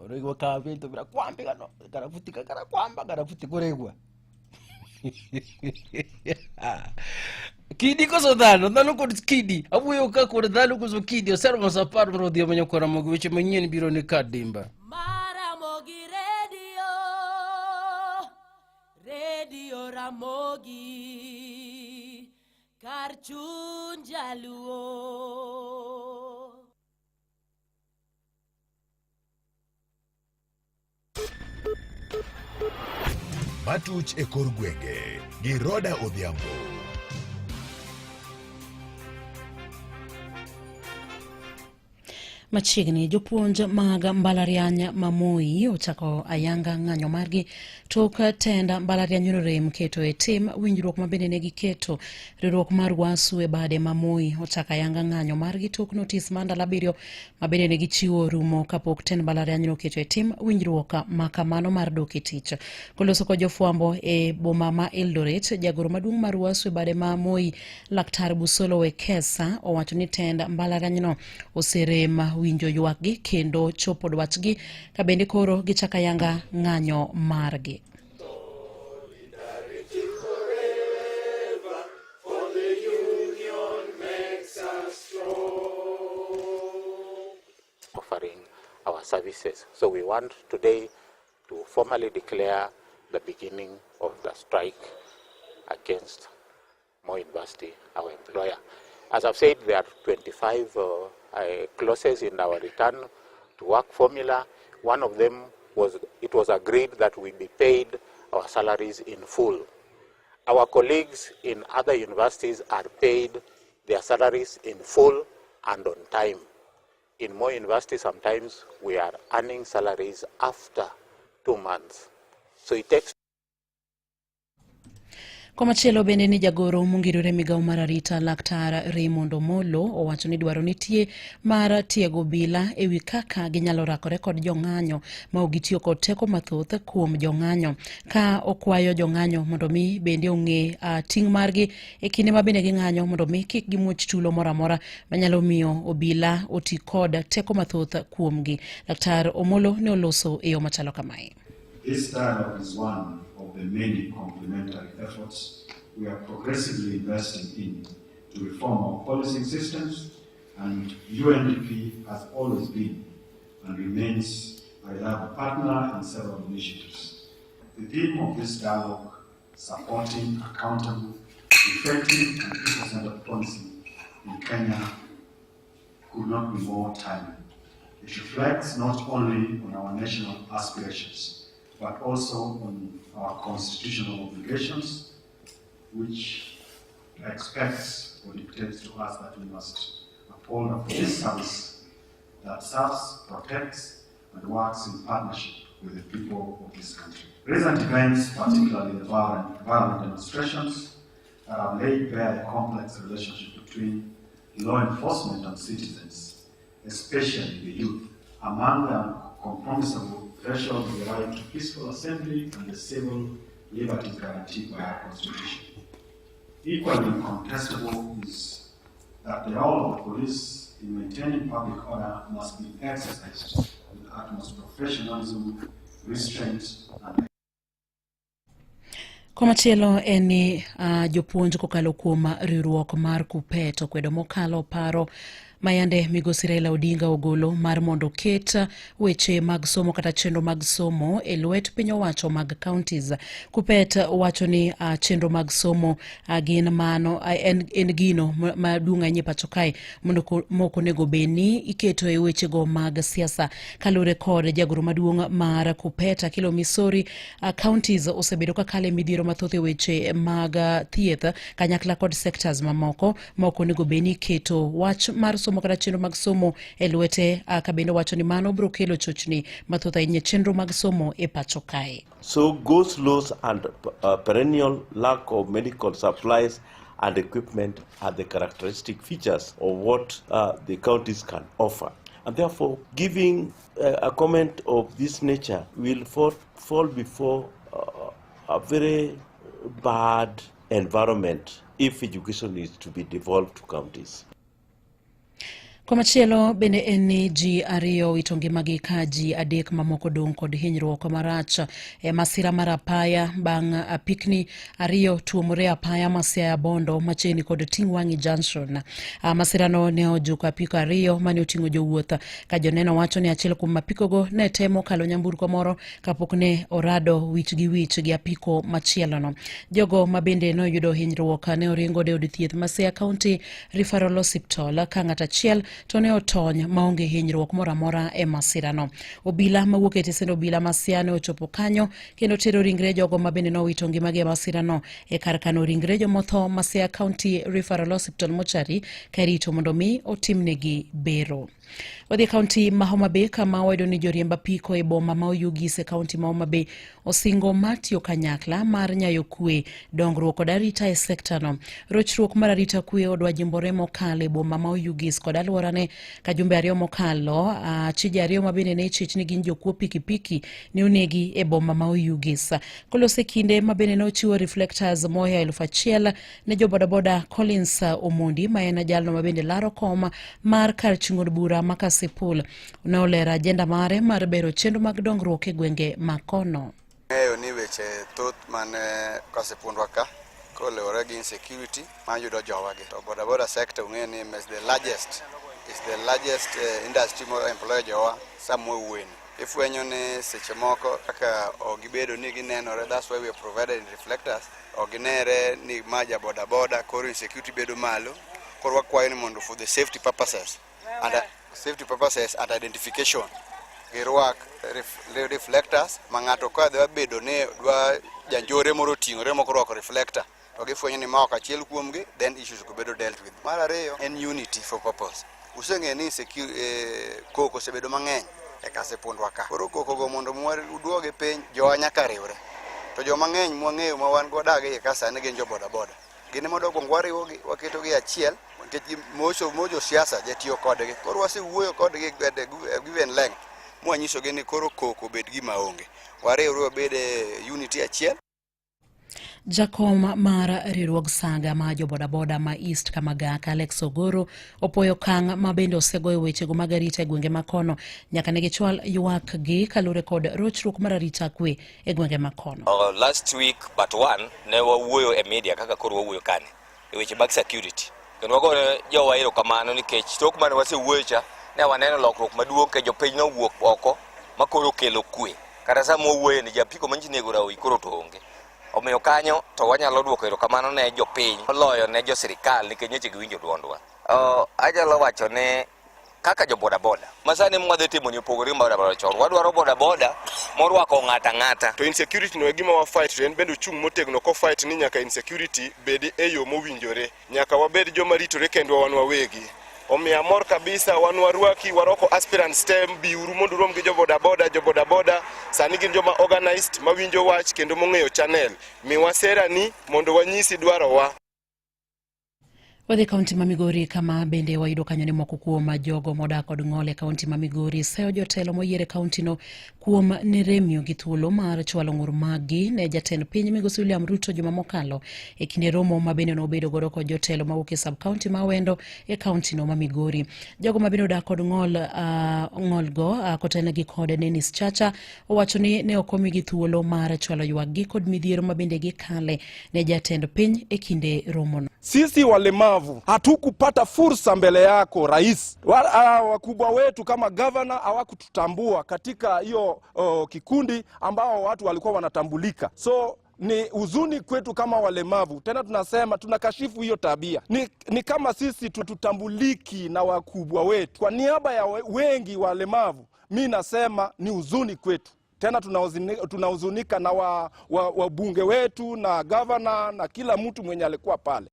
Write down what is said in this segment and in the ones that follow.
Oroigwa ka binto birakwambigano karafutika karakwamba karafutika koregwa. Kidi koso dhano, dhano kod kidi. Awuoyo ka kod dhano koso kidi. Osero masapar mondo odhi omenyo kora mogo weche manyien biro ni kadimba. Maramogi Radio, Radio Ramogi, kar chuny jaluo. Matuch e kor gwenge gi Roda Odhiambo. Machiegni jopuonj mag mbalariany ma Moi ochako ayanga ng'anyo margi tok tend mbalariany rem keto e tim winjruok ma bende ne giketo. Riwruok mar Wasu e bade ma Moi ochako ayanga ng'anyo margi tok notis mar ndalo abiriyo ma bende ne gichiwo rumo kapok tend mbalariany noketo e tim winjruok ma kamano mar dok e tich. Koloso kod jofwambo e boma ma Eldoret, jagoro maduong' mar Wasu e bade ma Moi Laktar Busolo Wekesa owacho ni tend mbalarianyno oserem winjo ywakgi kendo chopo dwachgi ka bende koro gichako ayanga ng'anyo margi. Offering our services. So we want today to formally declare the beginning of the strike against Moi University, our employer. As I've said, there are 25 clauses in our return to work formula. One of them was it was agreed that we be paid our salaries in full. Our colleagues in other universities are paid their salaries in full and on time. In Moi University, sometimes we are earning salaries after 2 months. So it takes Komachielo bende ni jagoro mongirore migawo mar arita Laktar Raymond Omolo owacho ni dwaro nitie mar tiego obila e wi kaka ginyalo rakore kod jong'anyo ma ok gitiyo kod teko mathoth kuom jong'anyo, ka okwayo jong'anyo mondo mi bende ong'e ting' margi e kinde ma bende ging'anyo mondo mi kik gimuoch tulo moro amora manyalo miyo obila oti kod teko mathoth kuomgi. Laktar Omolo ne oloso e yo machalo kamae. This dialogue is one of the many complementary efforts we are progressively investing in to reform our policing systems, and UNDP has always been and remains a reliable partner in several initiatives. The theme of this dialogue, supporting accountable, effective and people-centered policing in Kenya, could not be more timely. It reflects not only on our national aspirations, but also on our constitutional obligations, which expects or dictates to us that we must uphold a police service that serves, protects, and works in partnership with the people of this country. Recent events, particularly the violent demonstrations that have laid bare the complex relationship between law enforcement and citizens, especially the youth, among the uncompromisable thresholds of the right to peaceful assembly and the civil liberties guaranteed by our Constitution. Equally incontestable is that the role of the police in maintaining public order must be exercised with utmost professionalism, restraint, and Komachielo en ni jopuonj kokalo kuom riwruok mar KUPPET okwedo mokalo paro mayande migosi Raila Odinga ogolo mar mondo oket weche mag somo kata chenro mag somo e lwet piny owacho mag counties. KUPPET wacho ni chenro mag somo gin mano, en gino maduong' ahinya e pacho kae mondo mok onego bed ni iketo e wechego mag siasa. Kaluwore kod jagoro maduong' mar KUPPET Akilo Misori, counties osebedo ka kale midhiero mathoth e weche mag thieth kanyakla kod sectors mamoko ma ok onego bed ni iketo wach mar somo kata chenro mag somo e lwete, ka bende wacho ni mano biro kelo chochni mathoth ahinya e chenro mag somo e pacho kae. So go slows and perennial lack of medical supplies and equipment are the characteristic features of what the counties can offer. And therefore, giving a comment of this nature will fall before a very bad environment if education is to be devolved to counties. Komachielo bende en ni ji 2 owito ngimagi ka ji 3 mamoko dong' kod hinyruok marach e masira mar apaya bang' apikni 2 tuomore apaya ma Siaya Bondo machiegni kod Tingwangi Junction. Masirano ne ojuko apiko 2 mane oting'o jowuoth ka joneno wacho ni achiel kuom apikogo ne temo kalo nyamburko moro kapok ne orado wich gi wich gi apiko machielono. Jogo ma bende ne oyudo hinyruok ne oringo e od thieth ma Siaya County Referral Hospital ka ng'at achiel to ne otony maonge hinyruok moro amora e masirano. Obila mawuok e tesend obila ma Siaya ne ochopo kanyo kendo tero ringre jogo ma bende nowito ngimagi e masirano e kar kano ringre jomotho ma Siaya County Referral Hospital mochari ka irito mondo mi otimnegi bero. Wadhi e kaunti ma Homa Bay kama wayudo ni joriemb apiko e boma ma Oyugis e kaunti ma Homa Bay osingo mar tiyo kanyakla mar nyayo kwe, dongruok kod arita e sekta no. Rochruok mar arita kwe odwa jimbore mokalo e boma ma Oyugis kod alworane ka jumbe 2 mokalo. Chije 2 ma bende ne ichich ni gin jokuo pikipiki ne onegi e boma ma Oyugis. Kolose kinde ma bende ne ochiwo reflectors moya 1000 ne jo bodaboda Collins Omondi ma en jalno ma bende laro kom mar kar chung' od bura ma Kasipul ne olero ajenda mare mar bero chenro mag dongruok e gwenge ma kono. Ng'eyo ni weche thoth man Kasipundwa ka koluwore gi insecurity ma yudo jowagi to bodaboda sector ung'eyo ni is the largest industry mo employ jowa sama wawuoyeni. Ifwenyo ni seche moko kaka ok gibedo ni ginenore, that's why we are provided in reflectors. Ok ginere ni ma ja bodaboda, koro insecurity bedo malo. Koro wakwayo ni mondo for the safety purposes and identification girwak reflectors ma ng'ato ka dwa bedo ni dwa janjore moro oting'ore mok orwako reflector to gifwenyo ni ma ok achiel kuomgi, then issues go bedo dealt with. Mar ariyo en unity for purpose. Useng'eyo ni koko osebedo mang'eny e Kasipundwa ka. Koro koko go mondo uduogi piny, jowa nyaka riwre. To joma ng'eny mwang'eyo ma wan godo e ka sani gin jo bodaboda. Gin ema mokwongo wariwogi, waketogi achiel nikech mojo siasa jatiyo kodgi. Koro wasewuoyo kodgi e given length mwanyisogi ni koro koko obed gima onge. Wariwre wabed e unity achiel. Jakom mar riwruog saga ma jobodaboda ma East Kamagaka Alex Ogoro opoyo okang' ma bende osegoyo wechego mag arita e gwenge makono nyaka ne gichwal ywak gi kaluwore kod rochruok mar arita kwe e gwenge makono. Last week but one ne wawuoyo e media kaka koro wawuoyo kane e weche mag security kendo wagone jowa erokamano nikech tok mane wasewuoyo cha ne waneno lokruok maduong' ke jopiny nowuok oko ma koro okelo kwe kata sama wawuoyo ni japiko manyiso nego rawi koro to onge. Omiyo kanyo to wanyalo duoko erokamano ne jopiny moloyo ne jo sirikal nikech nyocha giwinjo duondwa. Anyalo wacho ni kaka jo bodaboda ma sani mwadhi timo ni opogore gi bodaboda chon. Wadwaro bodaboda morwako ng'ata ng'ata. To insecurity no e gima wa fight to en bende ochung' motegno ko fight ni nyaka insecurity bedi e yo mowinjore. Nyaka wabed joma ritore kendwa wan wawegi. Omiyo amor kabisa wan warwaki warwako aspirants te biuru mondo urom gi jo bodaboda. Jo bodaboda sani gin joma organized mawinjo wach kendo mong'eyo channel. Miwa sera ni mondo wanyisi dwarowa. Wadhi kaunti ma Migori kama bende wayudo kanyo ni moko kuom jogo modak kod ng'ol e kaunti ma Migori seyo jotelo moyier e kaunti no kuom neremio gi thuolo mar chwalo ng'ur maggi ne jatend piny migosi William Ruto juma mokalo e kinde romo ma bende nobedo godo kod jotelo mawuok e sub kaunti ma Awendo e kaunti no ma Migori. Jogo ma bende odak kod ng'ol ng'ol go kotelnegi kod Dennis Chacha owacho ni ne ok omigi thuolo mar chwalo ywakgi kod midhiero ma bende gikale ne jatend piny e kinde romono. Sisi walemavu hatukupata fursa mbele yako rais. Wakubwa wetu kama governor hawakututambua katika hiyo kikundi ambao watu walikuwa wanatambulika. So ni huzuni kwetu kama walemavu. Tena tunasema tunakashifu hiyo tabia. Ni kama sisi tutambuliki na wakubwa wetu. Kwa niaba ya wengi walemavu, mi nasema ni huzuni kwetu. Tena tunahuzunika na wabunge wetu na governor na kila mtu mwenye alikuwa pale.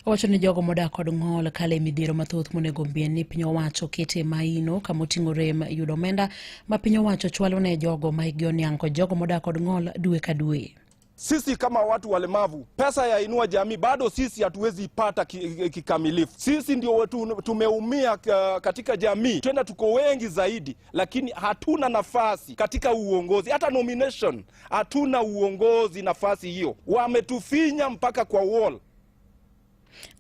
Owacho ni jogo modak kod ng'ol kale e midhiero mathoth monego bed ni piny owacho kete maino kama oting'o rem yudo omenda ma piny owacho chwalo ne jogo ma hikgi oniang' kod jogo modak kod ng'ol dwe ka dwe. Sisi kama watu walemavu, pesa ya Inua Jamii bado sisi hatuwezi ipata kikamilifu. Sisi ndio tumeumia katika jamii, tena tuko wengi zaidi, lakini hatuna nafasi katika uongozi, hata nomination hatuna uongozi nafasi hiyo. Wametufinya mpaka kwa wall.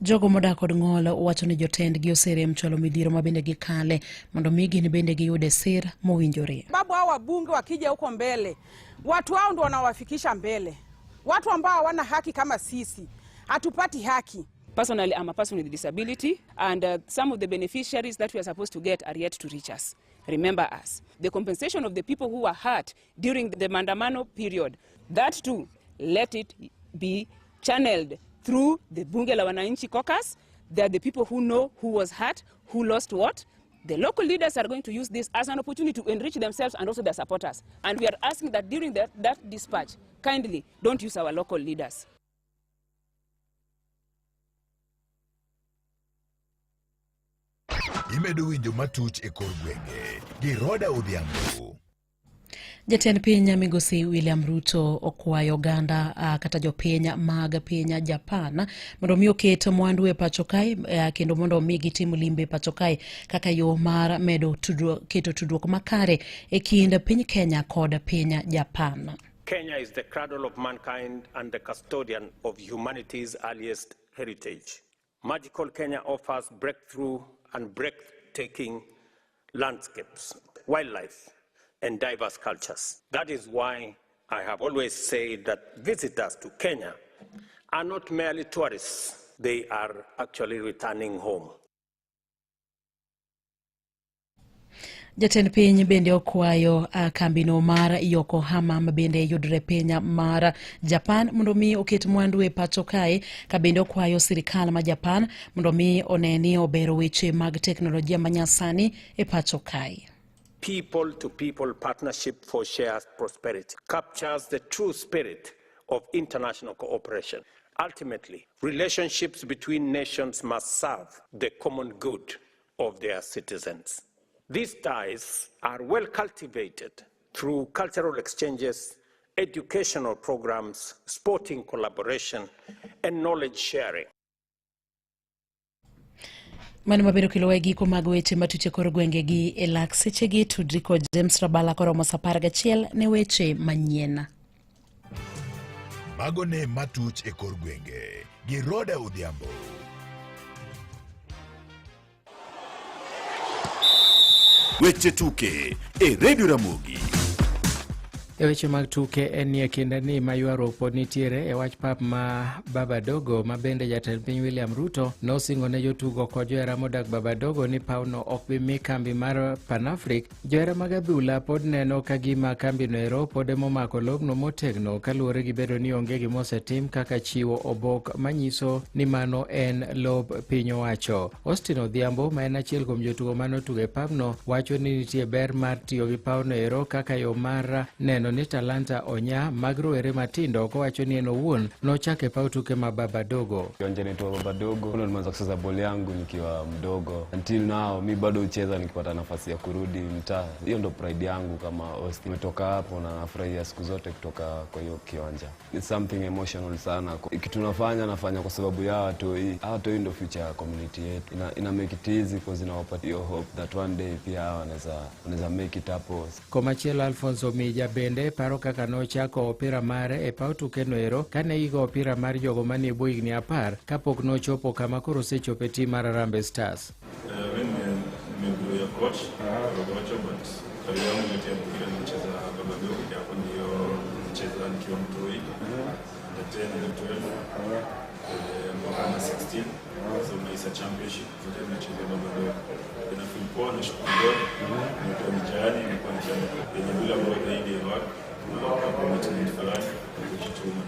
Jogo modak kod ng'ol wacho ni jotendgi oserem chwalo midhiero ma bende gikale mondo mi gin bende giyude sir mowinjore. Sababu hao wabunge wakija huko mbele, watu hao ndio wanawafikisha mbele. Watu ambao hawana haki kama sisi, hatupati haki. Personally, I'm a person with disability, and some of the beneficiaries that we are supposed to get are yet to reach us. Remember us. The compensation of the people who were hurt during the Mandamano period, that too, let it be channeled through the Bunge la Wananchi caucus. They are the people who know who was hurt, who lost what. The local leaders are going to use this as an opportunity to enrich themselves and also their supporters. And we are asking that during that dispatch, kindly don't use our local leaders. Imedo winjo matuch e kor gwenge gi Roda Odhiambo. Jatend piny migosi William Ruto okwayo oganda kata jopiny mag piny Japan mondo mi oket mwandu e pacho kae kendo mondo mi gitim limbe e pacho kae kaka yo mar medo keto tudruok makare e kind piny Kenya kod piny Japan. Kenya is the cradle of mankind and the custodian of humanity's earliest heritage. Magical Kenya offers breakthrough and breathtaking landscapes, wildlife, and diverse cultures. That is why I have always said that visitors to Kenya are not merely tourists, they are actually returning home. Jatend piny bende okwayo kambino mar Yokohama ma bende yudore piny mar Japan mondo mi oket mwandu e pacho kae, ka bende okwayo sirikal ma Japan mondo mi one ni obero weche mag teknolojia manyasani e pacho kae. People-to-people partnership for shared prosperity captures the true spirit of international cooperation. Ultimately, relationships between nations must serve the common good of their citizens. These ties are well cultivated through cultural exchanges, educational programs, sporting collaboration, and knowledge sharing. Mano mabedo kelo e giko mag weche matuch e kor gwenge gi e lak sechegi. Tudri kod James Rabala koromo saa 11 ne weche manyien. Mago ne matuch e kor gwenge gi Roda Odhiambo. Weche tuke e Radio Ramogi. E weche mag tuke en ni e kinde ni ma ywaruok pod nitiere e wach pap ma Babadogo ma bende jatend piny William Ruto nosingo ne jotugo kod johera modak Babadogo ni pawno ok bi mi kambi mar Panafric. Johera mag adhula pod neno ka gima kambino ero pod emomako lobno motegno kaluwore gi bedo ni onge gima osetim kaka chiwo obok manyiso ni mano en lob piny owacho. Austin Odhiambo ma en achiel kuom jotugo manotugo e pabno wacho ni nitie ber mar tiyo gi pawno ero kaka yo mar neno ni talanta onya mag rowere matindo, kowacho ni en owuon nochako e paw tuke ma Babadogo. Kiwanja inaitwa Babadogo. Nimeanza kucheza boli yangu nikiwa mdogo. Until now mi bado hucheza nikipata nafasi ya kurudi mtaa. Hiyo ndo pride yangu kama Austin. Nimetoka hapo na nafurahia siku zote kutoka kwa hiyo kiwanja. It's something emotional sana. Kitu nafanya kwa sababu ya watu hii. Watu hii ndo future ya community yetu. Ina make it easy because inawapatia hope that one day pia wanaweza make it hapo. Komachielo Alfonso Mija bende paro kaka nochako opira mare e paw tuke noero kane igo opira mar jogo manie bwo higni 10 kapok nochopo kama koro osechopo e tim mar Harambee Stars. Nimegrow coach Rogocho, but career yangu yote ya mpira nimecheza Babadogo. Hapo ndio nilicheza nikiwa mtoi under 10, under 12 mpaka under 16, so Maisa Championship zote nimecheza Babadogo. Ina feel poa, nashukuru God. Nimekuwa ni jani yenye bila bora zaidi ya work na commitment fulani kujituma.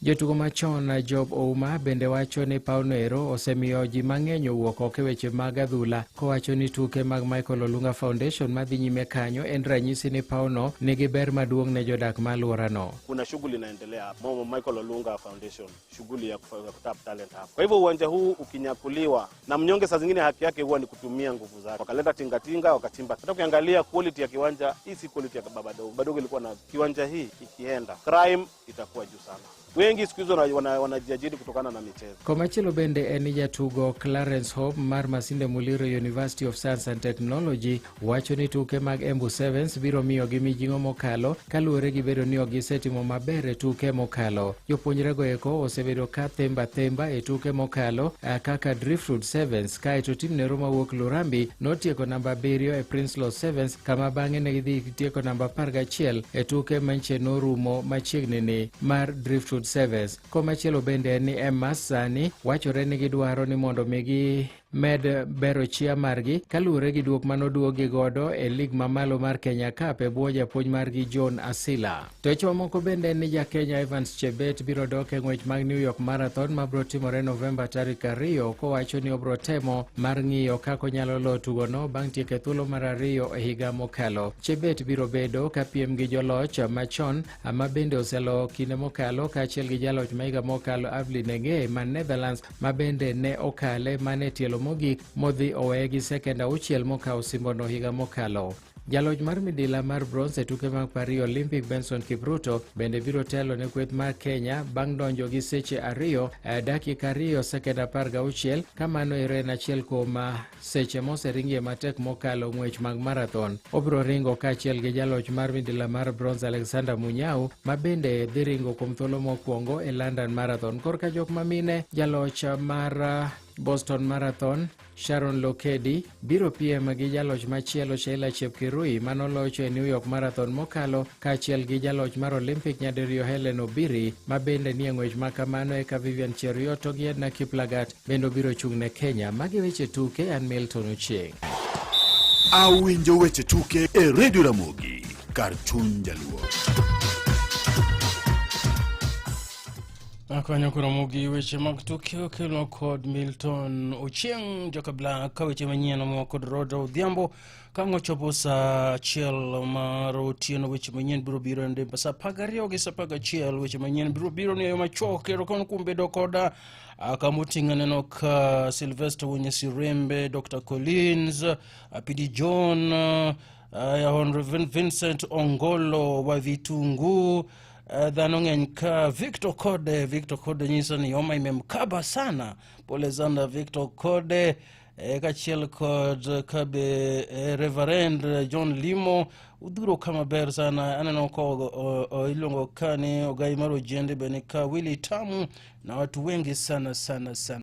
Jotugo machon Job Ouma bende wacho ni pawno ero osemiyo ji mang'eny owuok oko e weche mag adhula, kowacho ni tuke mag Michael Olunga Foundation madhi nyime kanyo en ranyisi ni pawno nigi ber maduong' ne jodak ma alworano. Kuna shughuli inaendelea hapo, Michael Olunga Foundation, shughuli ya kutap talent hapo. Kwa hivyo uwanja huu ukinyakuliwa na mnyonge, saa zingine haki yake huwa ni kutumia nguvu zake. Wakaleta tingatinga wakachimba. Hata ukiangalia quality ya kiwanja hii si quality ya Babadogo. Babadogo ilikuwa na kiwanja hii ikienda, crime itakuwa juu sana. Wengi siku hizo wanajiajiri kutokana na michezo. Komachielo bende en ni jatugo Clarence Hope mar Masinde Muliro University of Science and Technology wacho ni tuke mag Embu Sevens biro miyogi mijing'o mokalo kaluwore gi bedo ni ok gisetimo maber e tuke mokalo. Jopuonjrego eko osebedo ka themba themba e tuke mokalo kaka Driftwood Sevens, kaeto tim nero mawuok Lurambi notieko namba 7 e Prinsloo Sevens, kama bang'e ne gidhi tieko namba 11 e tuke manche norumo machiegni ni mar Driftwood Sevens. Komachielo bende en ni Emmas sani wachore ni gidwaro ni mondo mi gimed bero chia margi kaluwore gi duok manoduogi godo e lig mamalo mar Kenya Cup e bwo japuonj margi John Asila. To weche mamoko bende en ni ja Kenya Evans Chebet biro dok e ng'wech mag New York Marathon mabiro timore Novemba tarik 2, kowacho ni obiro temo mar ng'iyo kaka onyalo loyo tugono bang' tieko e thuolo mar 2 e higa mokalo. Chebet biro bedo ka piem gi joloch machon ma bende oseloyo kinde mokalo kaachiel gi jaloch ma higa mokalo Evelyn Enge man Netherlands ma bende ne okale mane tielo mogik modhi oweye gi sekend 6 mokawo osimbono higa mokalo. Jaloch mar midila mar bronze e tuke mag Paris Olympic Benson Kipruto bende biro telo ne kweth mar Kenya bang' donjo gi seche 2 dakika 2 sekend 16, kamano ero en achiel kuom seche moseringie matek mokalo ng'wech mag marathon. Obiro ringo kaachiel gi jaloch mar midila mar bronze Alexander Munyau ma bende dhi ringo kuom thuolo mokwongo e London Marathon. Korka jok mamine, jaloch mar Boston Marathon Sharon Lokedi biro piem gi jaloch machielo Sheila Chepkirui manolocho e New York Marathon mokalo kaachiel gi jaloch mar Olympic nyadiriyo Helen Obiri ma bende nie ng'wech ma kamano, eka Vivian Cheruiyot to gi Edna Kiplagat bende obiro chung' ne Kenya. Magi weche tuke, an Milton Ochieng'. Awinjo weche tuke e Radio Ramogi kar chuny jaluo. Akonyo koro gi weche mag tuke okelno kod Milton Ochieng' joka Black, ka weche manyien omiwa kod Roda Odhiambo. Ka ang' ochopo saa 1 mar otieno, weche manyien biro biro e saa 12 gi saa 11 weche manyien biro biro ni e yo machuok. Erokamano kuom bedo koda. Kama oting'o aneno ka Sylvester Wonyesirembe, Dr. Collins, Pidi John, Honorable Vincent Ongolo wa Vitunguu, dhano ng'eny ka. Victor Kode, Victor Kode nyiso ni homa imemkaba sana, pole sana Victor Kode, kaachiel kod kabe Reverend John Limo udhuro kama ber sana. Aneno ka iluongo ka ni Ogai mar Ojende be ni ka, Willy Tamu na watu wengi sana sana sana.